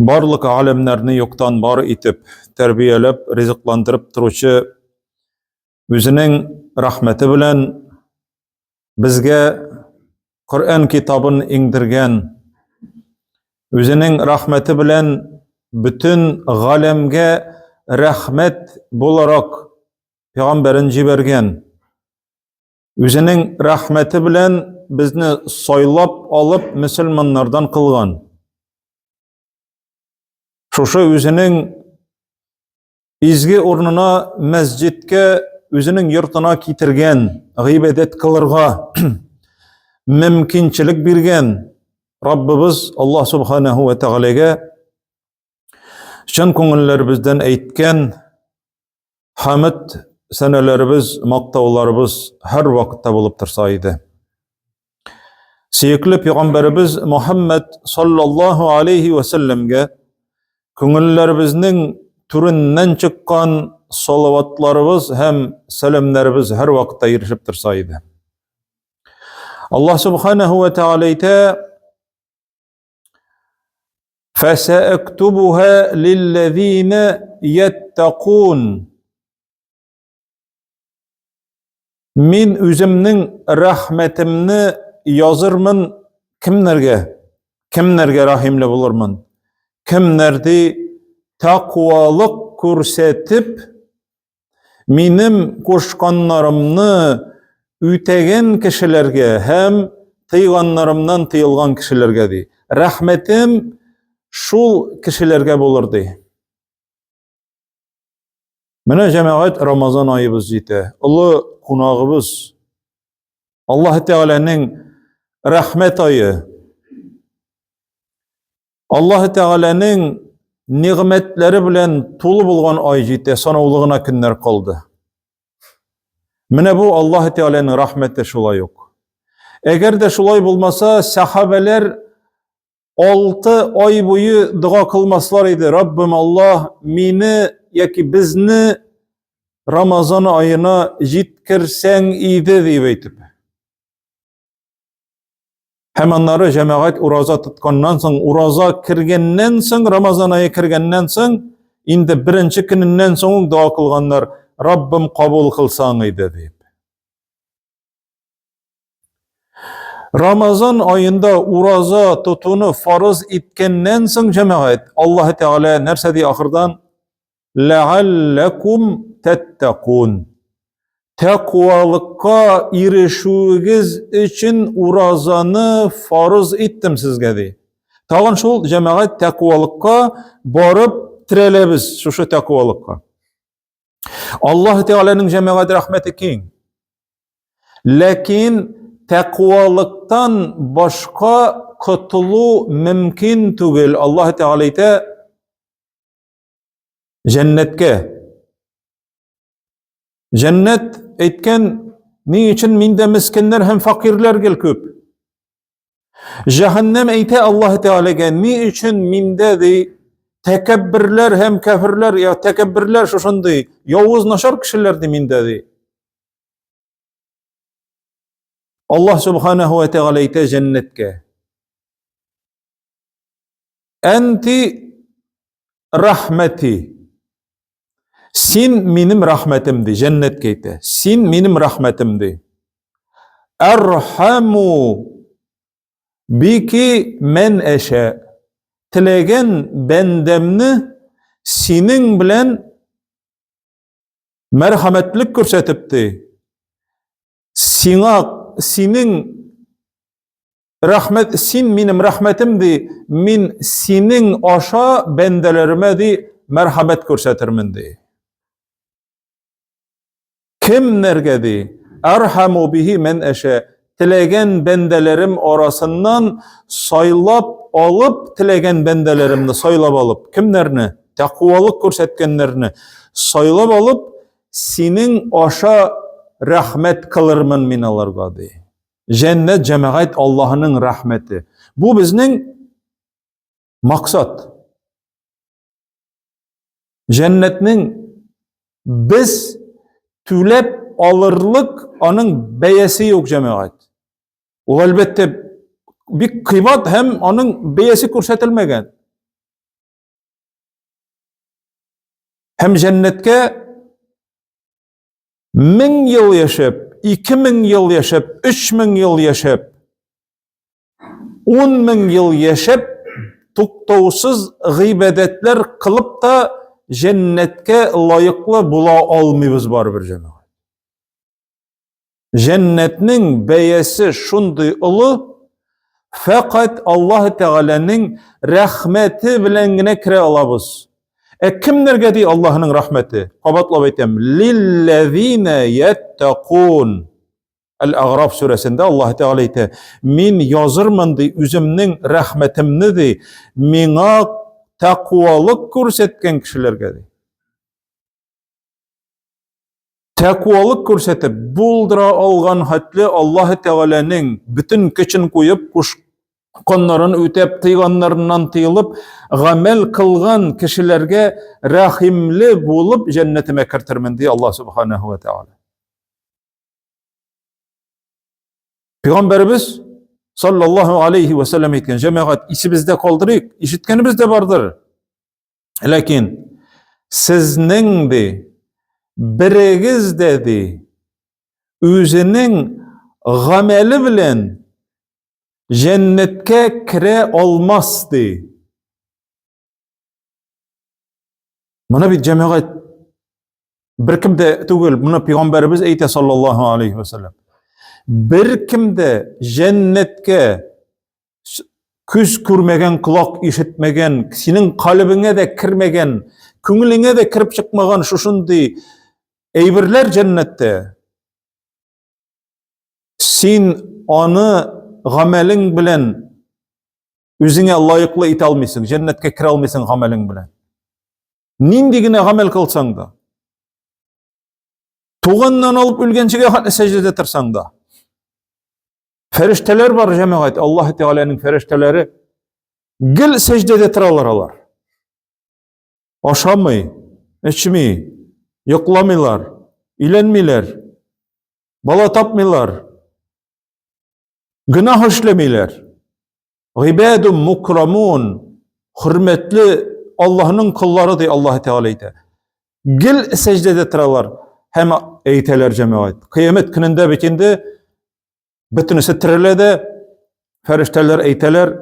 Барлык галәмнәрне юктан бар итеп, тәрбияләп, ризыкландырып торучы үзенең рәхмәте белән безгә Коръән китабын иңдергән, үзенең рәхмәте белән бөтен галәмгә рәхмәт буларак пәйгамбәрен җибәргән, үзенең рәхмәте белән безне сайлап алып мөселманнардан кылган. Шушы үзенең изге урынына мәсҗидкә үзенең йортына китергән, гыйбадәт кылырга мөмкинчелек биргән Раббыбыз Аллаһ субханаһу ва тәгаләгә чын күңелләребездән әйткән Хәмд сәнәләребез, мактауларыбыз һәр вакытта булып торса иде. Сөекле пәйгамбәребез Мухаммад саллаллаһу алейхи ва сәлләмгә күңелләребезнең түреннән чыккан салаватларыбыз һәм сәламнәребез һәр вакытта ирешеп торса иде. Аллаһ субханаһу ва тааля әйтә: Фәсәәктубуһа лилләзина яттакун. Мин үземнең рәхмәтемне язырмын кемнәргә? Кемнәргә рәхимле булырмын? Кемнәр ди тәкъвалык күрсәтеп, Минем кушканнарымны үтәгән кешеләргә һәм тыйганнарымнан тыелган кешеләргә ди. Рәхмәтем шул кешеләргә булыр ди. Менә җәмәгать Рамазан аебыз җитә. Олы кунагыбыз Аллаһ Тәгаләнең рәхмәт ае. Аллаһ Тәгаләнең нигъмәтләре белән тулы булган ай җитә, санаулы гына көннәр калды. Менә бу Аллаһ Тәгаләнең рәхмәте шулай ук. Әгәр дә шулай булмаса, сәхабәләр 6 ай буе дога кылмаслар иде. Раббым Аллаһ, мине яки безне Рамазан аена җиткерсәң иде дип әйтеп. Һәм аннары җәмәгать ураза тотканнан соң, ураза кергәннән соң, Рамазан ае кергәннән соң, инде беренче көненнән соң ук дога кылганнар, Раббым кабул кылсаң иде дип. Рамазан аенда ураза тотуны фарыз иткәннән соң җәмәгать, Аллаһ Тәгалә нәрсә ди ахырдан? Ләгалләкум тәттәкун. Тәкъвалыкка ирешүегез өчен уразаны фарыз иттем сезгә ди. Тагын шул җәмәгать тәкъвалыкка барып терәләбез шушы тәкъвалыкка. Аллаһ Тәгаләнең җәмәгать рәхмәте киң. Ләкин тәкъвалыктан башка котылу мөмкин түгел. Аллаһ Тәгалә әйтә, Җәннәткә. Җәннәт әйткән, ни өчен миндә мескеннәр һәм факирләр гел күп? Җәһәннәм әйтә Аллаһ Тәгаләгә, ни өчен миндә ди тәкәбберләр һәм кәферләр, я тәкәбберләр шушындый явыз начар кешеләр ди миндә ди. Аллаһ субханаһу ва тәгалә әйтә җәннәткә. Әнти рахмәти. Син минем рахмәтем ди, җәннәткә әйтә. Син минем рахмәтем ди. Әрхәму бики мән әшә. Теләгән бәндәмне синең белән мәрхәмәтлек күрсәтеп ди. Сиңа синең Рәхмәт, син минем рәхмәтем ди, мин синең аша бәндәләремә ди мәрхәмәт күрсәтермен ди. Кемнәргә ди? Архаму бихи мен әшә. Теләгән бәндәләрем арасыннан сайлап алып, теләгән бәндәләремне сайлап алып, кемнәрне? Тәкъвалык күрсәткәннәрне сайлап алып, синең аша рәхмәт кылырмын мин аларга ди. Җәннәт җәмәгать Аллаһының рәхмәте. Бу безнең максат. Җәннәтнең без түләп алырлык аның бәясе юк җәмәгать. Ул әлбәттә бик кыйбат һәм аның бәясе күрсәтелмәгән. Һәм җәннәткә 1000 ел яшәп, 2000 ел яшәп, 3000 ел яшәп, 10 000 ел яшәп, туктаусыз гыйбадәтләр кылып та җәннәткә лаеклы була алмыйбыз барыбер, җәмәгать. Җәннәтнең бәясе шундый олы, фәкать Аллаһ Тәгаләнең рәхмәте белән генә керә алабыз. Ә кемнәргә ди Аллаһның рәхмәте? Кабатлап әйтәм, лилләзина яттакун. Әл-Аграф сүрәсендә Аллаһ Тәгалә әйтә, мин язырмын ди үземнең рәхмәтемне ди, миңа тәкъвалык күрсәткән кешеләргә ди. Тәкъвалык күрсәтеп, булдыра алган хәтле Аллаһ Тәгаләнең бөтен көчен куеп, кушканнарын үтәп, тыйганнарыннан тыелып, гамәл кылган кешеләргә рәхимле булып җәннәтемә кертермен, ди Аллаһ Субханаһу ва Тәгалә. Пәйгамбәребез саллаллаһу алейхи ва сәлләм әйткән, җәмәгать, исебездә калдырыйк, ишеткәнебез дә бардыр. Ләкин сезнең ди берегез дә ди үзенең гамәле белән җәннәткә керә алмас ди. Моны бит җәмәгать беркем дә түгел, моны пәйгамбәребез әйтә саллаллаһу алейхи ва саллям. Беркем дә җәннәткә күз күрмәгән, колак ишетмәгән, синең калебеңә дә кермәгән, күңелеңә дә кереп чыкмаган шушындый әйберләр җәннәттә. Син аны гамәлең белән үзеңә лаеклы итә алмыйсың, җәннәткә керә алмыйсың гамәлең белән. Нинди генә гамәл кылсаң да. Туганнан алып үлгәнчегә хәтле сәҗдәдә торсаң да. Фәрештәләр бар, җәмәгать, Аллаһ Тәгаләнең фәрештәләре гел сәҗдәдә торалар алар. Ашамый, эчми, йокламыйлар, өйләнмиләр, бала тапмыйлар, гөнаһ эшләмиләр. Гыйбадум мукрамун, хөрмәтле Аллаһның коллары ди Аллаһ Тәгалә әйтә. Гел сәҗдәдә торалар һәм әйтәләр җәмәгать. Кыямәт көнендә бит инде бөтенесе терелә дә фәрештәләр әйтәләр: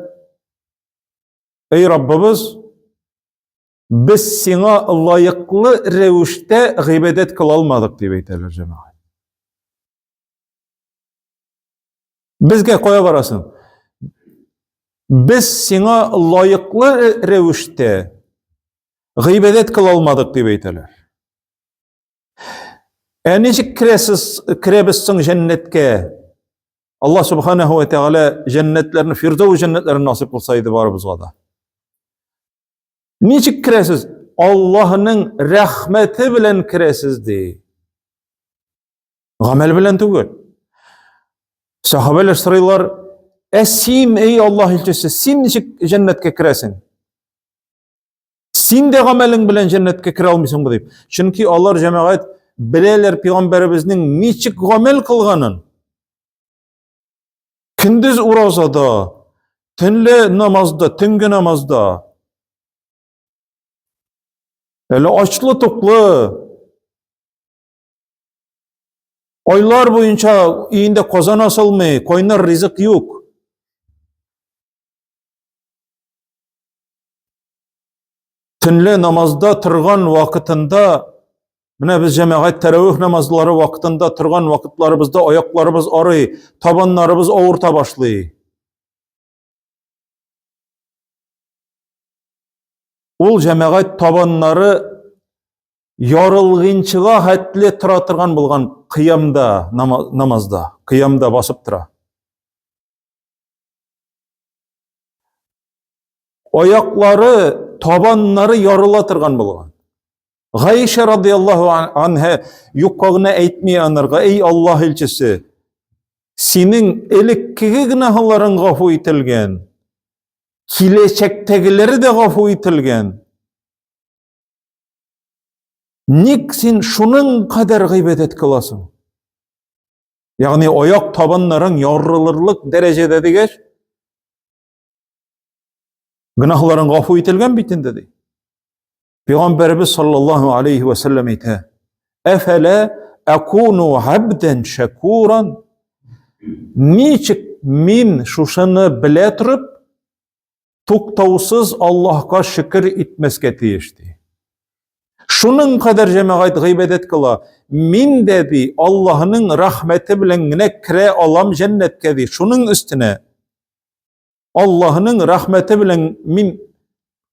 Эй Раббыбыз, без сиңа лаеклы рәвештә гыйбадәт кыла алмадык дип әйтәләр җәмәгать. Безгә кая барасың? Без сиңа лаеклы рәвештә гыйбадәт кыла алмадык дип әйтәләр. Ә ничек керәсез, керәбез соң җәннәткә? Аллаһ субханаһу ва тәгалә җәннәтләрне, фирдәүс җәннәтләрен насыйп кылса иде барыбызга да. Ничек керәсез? Аллаһның рәхмәте белән керәсез ди. Гамәл белән түгел. Сахабәләр сорыйлар, ә син, эй Аллаһ илчесе, син ничек җәннәткә керәсең? Син дә гамәлең белән җәннәткә керә алмыйсыңмы дип. Чөнки алар җәмәгать беләләр пәйгамбәребезнең ничек гамәл кылганын. Көндез уразада, төнлә намазда, төнге намазда. Әле ачлы-туклы, Айлар буенча өендә казан асылмый, кайнар ризык юк. Төнлә намазда торган вакытында, менә без җәмәгать тәравих намазлары вакытында торган вакытларыбызда аякларыбыз арый, табаннарыбыз авырта башлый. Ул җәмәгать табаннары ярылгынчыга хәтле тора торган булган кыямда, намазда, кыямда басып тора. Аяклары, табаннары ярыла торган булган. Гайшә радияллаһу анһа юкка гына әйтми анарга, эй Аллаһ илчесе, синең элеккеге гөнаһларың гафу ителгән, киләчәктәгеләре дә гафу ителгән. Ник син шуның кадәр гыйбадәт кыласың? Ягъни аяк табаннарың ярылырлык дәрәҗәдә дигәч, гөнаһларың гафу ителгән бит инде ди. Пәйгамбәребез саллаллаһу алейхи ва сәлләм әйтә: "Әфәлә акуну абдан шакуран?" Ничек мин шушыны белә торып, туктаусыз Аллаһка шөкер итмәскә тиеш ди. Шуның кадәр җәмәгать гыйбадәт кыла. Мин дә ди Аллаһның рәхмәте белән генә керә алам җәннәткә ди. Шуның өстенә Аллаһның рәхмәте белән мин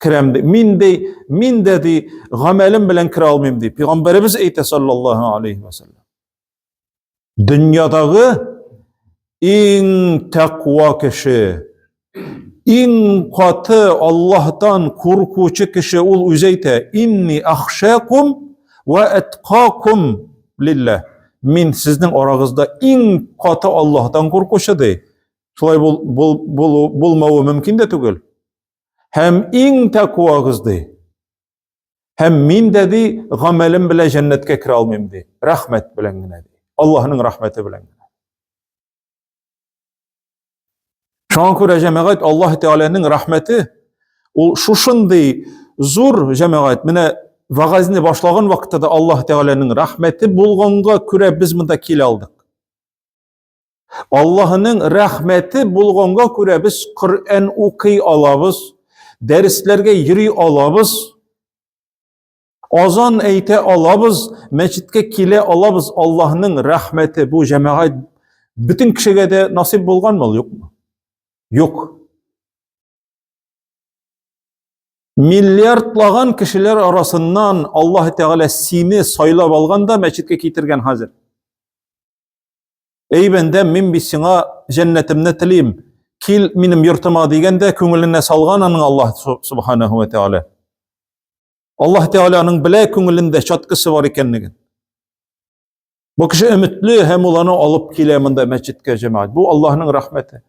керәм ди. Мин ди, мин дә ди гамәлем белән керә алмыйм ди. Пәйгамбәребез әйтә саллаллаһу алейхи ва саллям. Дөньядагы иң тәкъва кеше, иң каты Аллаһтан куркучы кеше ул үзе әйтә: "Инни ахшакум ва аткакум лилла". Мин сезнең арагызда иң каты Аллаһтан куркучы ди. Шулай бул, бул, бул, булмавы мөмкин дә түгел. Һәм иң тәкъвагыз ди. Һәм мин дә ди, гамәлем белән җәннәткә керә алмыйм ди. Рәхмәт белән генә ди. Аллаһның рәхмәте белән генә. Шуңа күрә җәмәгать Аллаһ Тәгаләнең рәхмәте ул шушындый зур җәмәгать. Менә вагазны башлаган вакытта да Аллаһ Тәгаләнең рәхмәте булганга күрә без монда килә алдык. Аллаһының рәхмәте булганга күрә без Коръән укый алабыз, дәресләргә йөри алабыз, азан әйтә алабыз, мәчеткә килә алабыз. Аллаһының рәхмәте бу җәмәгать бөтен кешегә дә насыйп булганмы ул, юкмы? Юк. Миллиардлаган кешеләр арасыннан Аллаһ Тәгалә сине сайлап алган да мәчеткә китергән хәзер. Эй бәндәм, мин бит сиңа җәннәтемне телим. Кил минем йортыма дигәндә күңеленә салган аның Аллаһ субханаһу ва тааля. Аллаһ Тәгалә аның белә күңелендә чаткысы бар икәнлеген. Бу кеше өметле һәм ул аны алып килә монда мәчеткә җәмәгать. Бу Аллаһның рәхмәте.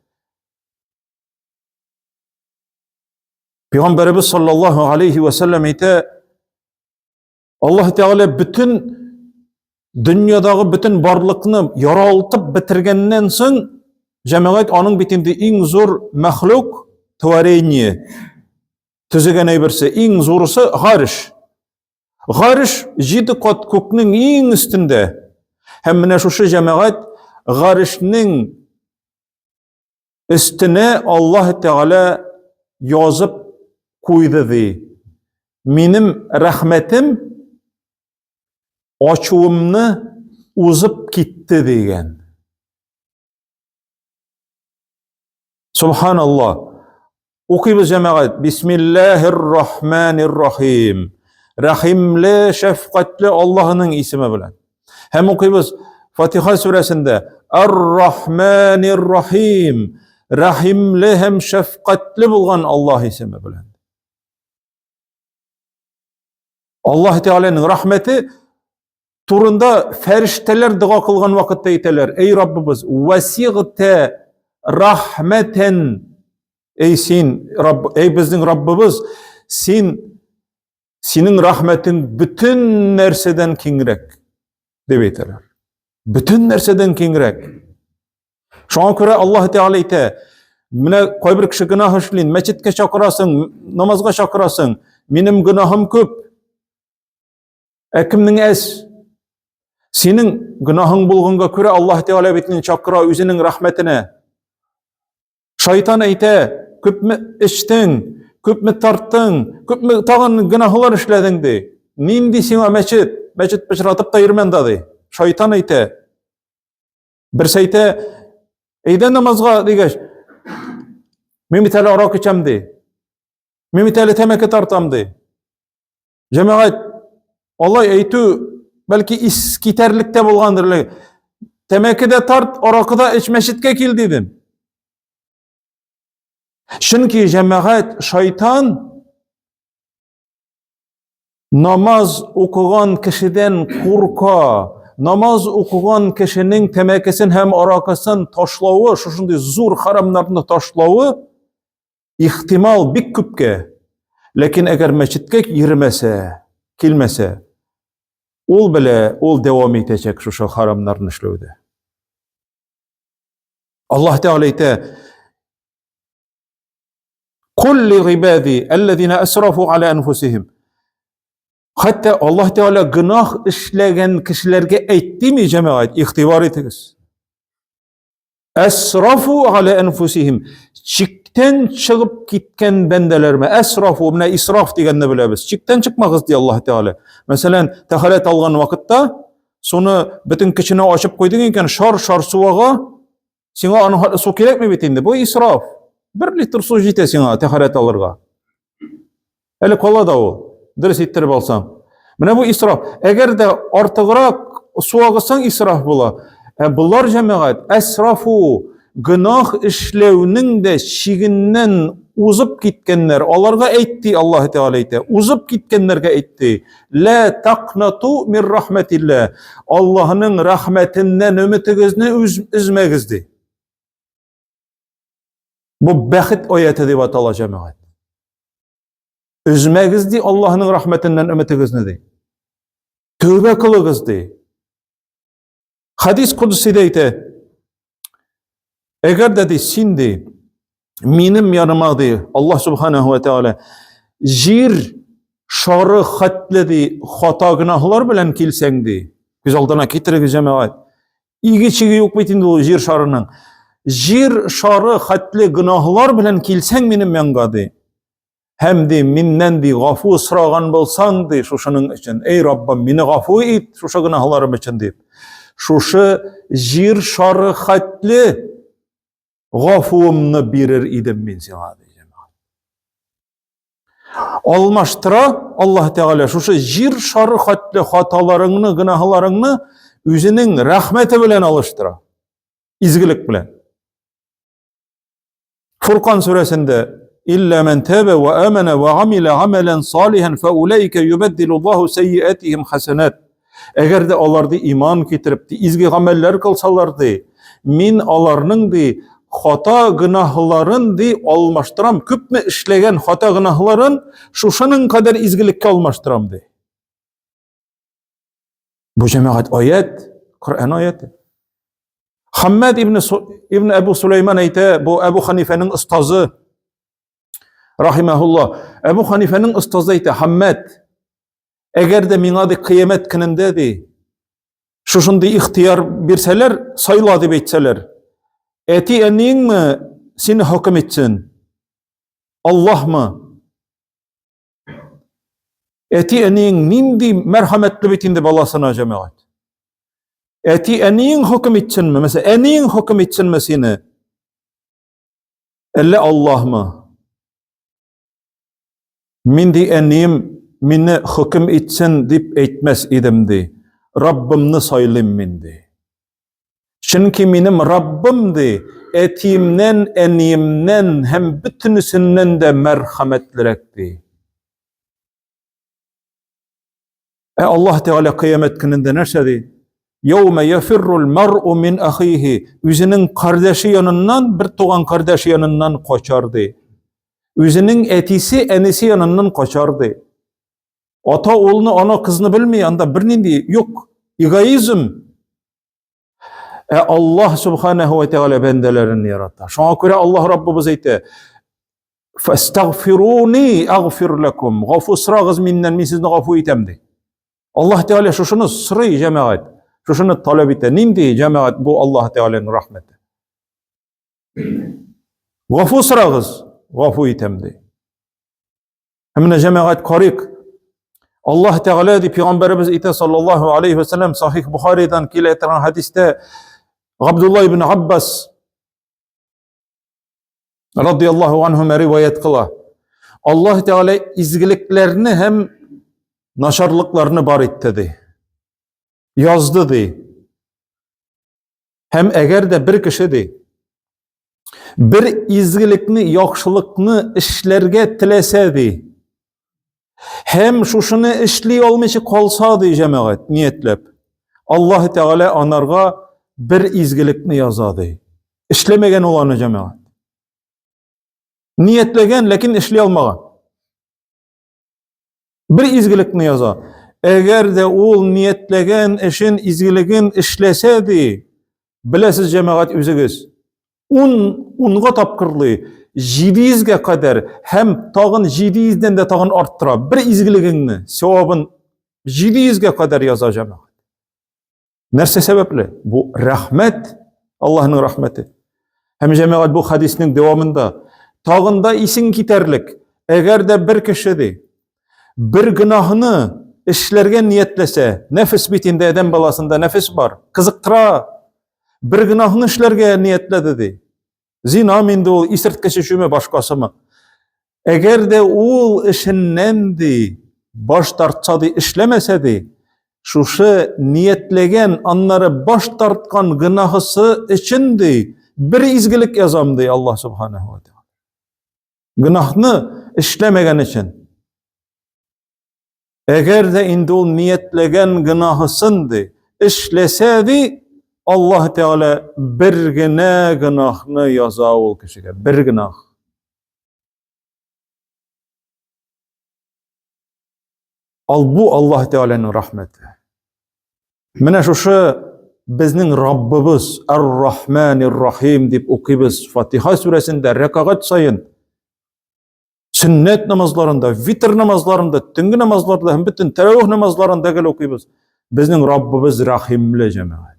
Пәйгамбәребез саллаллаһу алейхи ва саллям әйтә, Аллаһ Тәгалә бөтен дөньядагы бөтен барлыкны яралтып бетергәннән соң, җәмәгать аның бит инде иң зур мәхлук, творение, төзегән әйберсе, иң зурысы гарш. Гарш җиде кат күкнең иң өстендә. Һәм менә шушы җәмәгать гаршның Өстенә Аллаһ Тәгалә язып куйды ди. Минем рәхмәтем ачуымны узып китте дигән. Субханаллах. Укыйбыз җәмәгать. Бисмиллаһир рахманир рахим. Рәхимле, шәфкатьле Аллаһының исеме белән. Һәм укыйбыз Фатиха сүрәсендә Ар-Рахманир Рахим. Рәхимле һәм шәфкатьле булган Аллаһ исеме белән. Аллаһ Тәгаләнең рәхмәте турында фәрештәләр дога кылган вакытта әйтәләр: "Эй Раббыбыз, васигъта рахмәтән". Эй син, Рабб, эй безнең Раббыбыз, син Синең рәхмәтең бөтен нәрсәдән киңрәк, дип әйтәләр. Бөтен нәрсәдән киңрәк. Шуңа күрә Аллаһ Тәгалә әйтә, менә кайбер кеше гөнаһ эшли, мәчеткә чакырасың, намазга чакырасың, минем гөнаһым күп. Ә кемнең әз? Синең гөнаһың булганга күрә Аллаһ Тәгалә бит чакыра үзенең рәхмәтенә. Шайтан әйтә, күпме эчтең, күпме тарттың, күпме тагын гөнаһлар эшләдең ди. Нинди сиңа мәчет? Мәчет пычратып та йөрмән да ди. Шайтан әйтә. Берсе әйтә, әйдә намазга дигәч, мин бит әле аракы эчәм ди. Мин бит әле тәмәке тартам ди. Җәмәгать, алай әйтү бәлки ис китәрлек тә булгандыр. Тәмәке дә тарт, аракы да эч, мәчеткә кил дидем. Чөнки җәмәгать шайтан намаз укыган кешедән курка. Намаз укыган кешенең тәмәкесен һәм аракысын ташлавы, шушындый зур харамнарны ташлавы Ихтимал бик күпкә. Ләкин әгәр мәчеткә йөрмәсә, килмәсә, ул белә, ул дәвам итәчәк шушы харамнарны эшләүдә. Аллаһ Тәгалә әйтә: "Кул ли гыйбади аллазина асрафу аля анфусихим". Хәтта Аллаһ Тәгалә гөнаһ эшләгән кешеләргә әйттеме, җәмәгать, игътибар итегез. Әсрафу аля әнфусихим. Чиктән чыгып киткән бәндәләрме? Әсрафу, менә исраф дигәнне беләбез. Чиктән чыкмагыз ди Аллаһ Тәгалә. Мәсәлән, тәһарәт алган вакытта суны бөтен көченә ачып куйдың икән, шар-шар су ага, сиңа аның хәтле су кирәкми бит инде. Бу исраф. Бер литр су җитә сиңа тәһарәт алырга. Әле кала да ул. Дөрес иттереп алсаң. Менә бу исраф. Әгәр дә артыграк су агызсаң, исраф була. Ә болар җәмәгать, әсрафу, гөнаһ эшләүнең дә чигеннән узып киткәннәр. Аларга әйтте Аллаһ Тәгалә әйтә. Узып киткәннәргә әйтте. Лә тақнату мир рахмәтилла. Аллаһның рәхмәтеннән өметегезне өзмәгез ди. Бу бәхет аяты дип атала җәмәгать. Өзмәгез ди Аллаһның рәхмәтеннән өметегезне ди. Тәүбә кылыгыз ди. Хадис кудсидә әйтә. Әгәр дә ди син ди минем яныма ди Аллаһ субханаһу ва тааля җир шары хәтле ди хата гөнаһлар белән килсәң ди. Күз алдына китерегез җәмәгать. Иге чиге юк бит инде ул җир шарының. Җир шары хәтле гөнаһлар белән килсәң минем янга ди. Һәм ди, миннән ди гафу сораган булсаң ди шушының өчен. Эй Раббым, мине гафу ит шушы гөнаһларым өчен дип. Шушы җир шары хәтле гафуымны бирер идем мин сиңа ди. Алмаштыра Аллаһ Тәгалә шушы җир шары хәтле хаталарыңны, гөнаһларыңны үзенең рәхмәте белән алыштыра. Изгелек белән. Фуркан сүрәсендә Илля ман таба ва амана ва амила амалан салихан фа улайка юбаддилуллаһу сайyiатихим хасанат. Әгәр дә алар ди иман китереп, ди изге гамәлләр кылсалар ди, мин аларның ди хата гөнаһларын ди алмаштырам, күпме эшләгән хата гөнаһларын шушының кадәр изгелеккә алмаштырам ди. Бу җәмәгать аят, Коръән аяты. Хаммад ибн ибн Әбу Сулейман әйтә, бу Әбу Ханифәнең остазы рахимахулла. Әбу Ханифәнең остазы әйтә, Хаммад, Әгәр дә миңа ди кыямәт көнендә ди шушындый ихтияр бирсәләр, сайла дип әйтсәләр, әти әниеңме сине хөкем итсен? Аллаһмы? Әти әниең нинди мәрхәмәтле бит инде баласына җәмәгать. Әти әниең хөкем итсенме? Мәсәлән, әниең хөкем итсенме сине? Әллә Аллаһмы? Мин ди әнием мине хөкем итсен дип әйтмәс идем ди. Раббымны сайлыйм мин ди. Чөнки минем Раббым ди, әтиемнән, әниемнән һәм бөтенесеннән дә мәрхәмәтлерәк ди. Ә Аллаһ Тәгалә кыямәт көнендә нәрсә ди? Яума яфиррул мар'у мин ахихи. Үзенең кардәше яныннан, бер туган кардәше яныннан качар ди. Үзенең әтисе, әнисе яныннан качар ди. Ата улны, ана кызны белми, анда бернинди юк. Эгоизм. Ә Аллаһ субханаһу ва тәгалә бәндәләрен ярата. Шуңа күрә Аллаһ Раббыбыз әйтә: Фастагфируни агфир лакум. Гафу сорагыз миннән, мин сезне гафу итәм ди. Аллаһ Тәгалә шушыны сорый җәмәгать. Шушыны таләп итә. Нинди җәмәгать бу Аллаһ Тәгаләнең рәхмәте? Гафу сорагыз, гафу итәм ди. Һәм менә җәмәгать карыйк. Аллаһ Тәгалә дип пәйгамбәребез әйтә саллаллаһу алейхи ва саллям сахих Бухаридан килә торган хәдистә Габдулла ибн Аббас радияллаһу анһума риваять кыла. Аллаһ Тәгалә изгелекләрне һәм начарлыкларны бар итте ди. Язды ди. Һәм әгәр дә бер кеше ди, бер изгелекне, яхшылыкны эшләргә теләсә ди, һәм шушыны эшли алмыйча калса ди җәмәгать, ниятләп, Аллаһ Тәгалә анарга бер изгелекне яза ди. Эшләмәгән ул аны җәмәгать. Ниятләгән, ләкин эшли алмаган. Бер изгелекне яза. Әгәр дә ул ниятләгән эшен, изгелеген эшләсә ди, беләсез җәмәгать үзегез, ун, унга тапкырлый, 700-гә кадәр һәм тагын 700-дән дә тагын арттыра. Бер изгелегеңне, савабын. 700-гә кадәр яза җәмәгать. Нәрсә сәбәпле? Бу рәхмәт, Аллаһның рәхмәте. Һәм җәмәгать бу хадиснең дәвамында тагын да исең китәрлек. Әгәр дә бер кеше ди, бер гөнаһны эшләргә ниятләсә, нәфес бит инде адәм баласында нәфес бар, кызыктыра. Бер гөнаһны эшләргә ниятләде ди. Зинамы инде ул, исерткеч эчүме, башкасымы? Әгәр дә ул эшеннән ди, баш тартса ди, эшләмәсә ди, шушы ниятләгән, аннары баш тарткан гөнаһысы өчен ди, бер изгелек язам ди Аллаһ субханаһу ва тааля. Гөнаһны эшләмәгән өчен. Әгәр дә инде ул ниятләгән гөнаһысын ди, эшләсә ди, Аллаһ Тәгалә бер генә гөнаһны яза ул кешегә, бер гөнаһ. Ал бу Аллаһ Тәгаләнең рәхмәте. Менә шушы безнең Раббыбыз Ар-Рахманир-Рахим дип укыйбыз Фатиха сүрәсендә рәкәгать саен. Сөннәт намазларында, витр намазларында, төнге намазларда һәм бөтен тәравих намазларында гел укыйбыз. Безнең Раббыбыз рәхимле җәмәгать.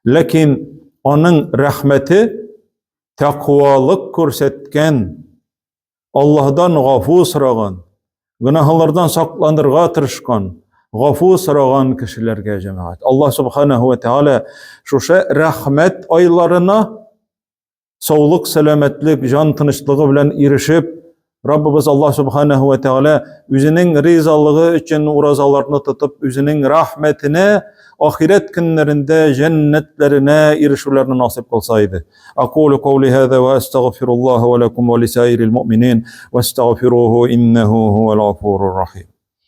Ләкин аның рәхмәте тәкъвалык күрсәткән, Аллаһдан гафу сораган, гөнаһлардан сакланырга тырышкан, гафу сораган кешеләргә җәмәгать. Аллаһ субханаһу ва тааля шушы рәхмәт айларына саулык, сәламәтлек, җан тынычлыгы белән ирешеп, Раббыбыз Аллаһ Субханаһу ва Тәгалә үзенең ризалыгы өчен уразаларны тотып, үзенең рәхмәтенә, ахирәт көннәрендә җәннәтләренә ирешүләрне насыйп кылса иде. Акулу каули һаза ва астагфируллаһа ва лакум ва лисаирил муъминин вастагфируху иннаху хуал гафурур рахим.